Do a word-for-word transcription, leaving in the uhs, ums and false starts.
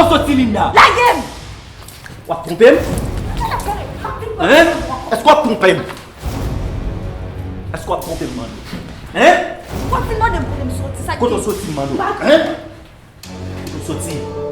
Soti Linda. Lage m! W ap twonpe m? Hein? Èske w ap twonpe m? Èske w ap twonpe m, mande? Hein? W ap vin mande m kote m soti, sa ki... Kote w soti, mande? Hein? Kote w soti?